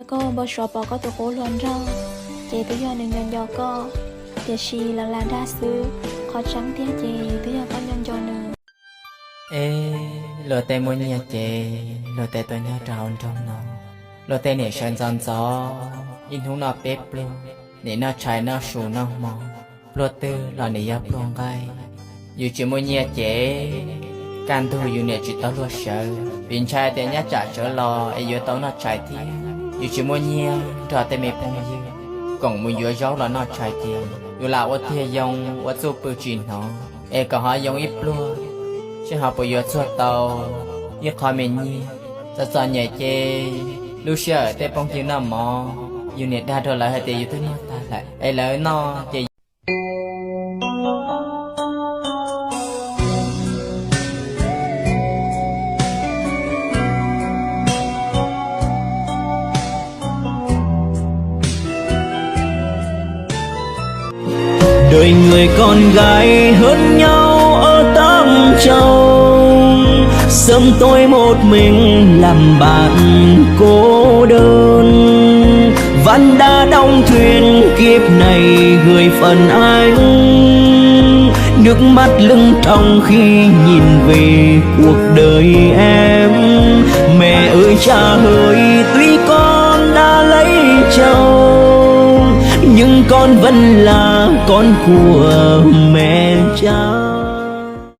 Koj ua npau suav pom koj tus qub hluas nraug, ces twb yog nws nco nco koj, tiam sis los lam dag xwb, qhov tseeb tiag ces twb yog koj nco nco nws. Es luag tej muaj nyiaj ces luag tej tuaj nyob rau hauv nroog no, luag tej niam sawv ntxov ntxov, ib hnub noj peb pluag, nim noj tshais noj su noj hmo, pluag twg los nim yog pluag nqaij. Yus tsis muaj nyiaj ces kaj ntug yus niam tsis tau luag sawv, vim ntshai tias nyab tsam sawv los es yuav tau noj tshais thiab. Yus tsis muaj nyiaj nrog tej me phooj ywg koom mus yuav zaub los noj tshais ces yus lam ua tiag yoo ua txuj pw tsis hnov, es kom ho yoo ib pluag, seb ho puas yuav txuag tau ib qho me nyiaj. Txom txom nyem ces lub sij hawm tej phooj ywg noj mov, yus niam dag rau lawv hais tias yus twb noj tag lawm es lawv noj ces Đời người con gái hơn nhau ở Tam Châu, sớm tối một mình làm bạn cô đơn. Ván đá đóng thuyền kiếp này gửi phần anh nước mắt lưng tròng khi nhìn về cuộc đời em. Mẹ ơi cha ơi, tuy con đã lấy chồng, nhưng con vẫn là con của mẹ cha.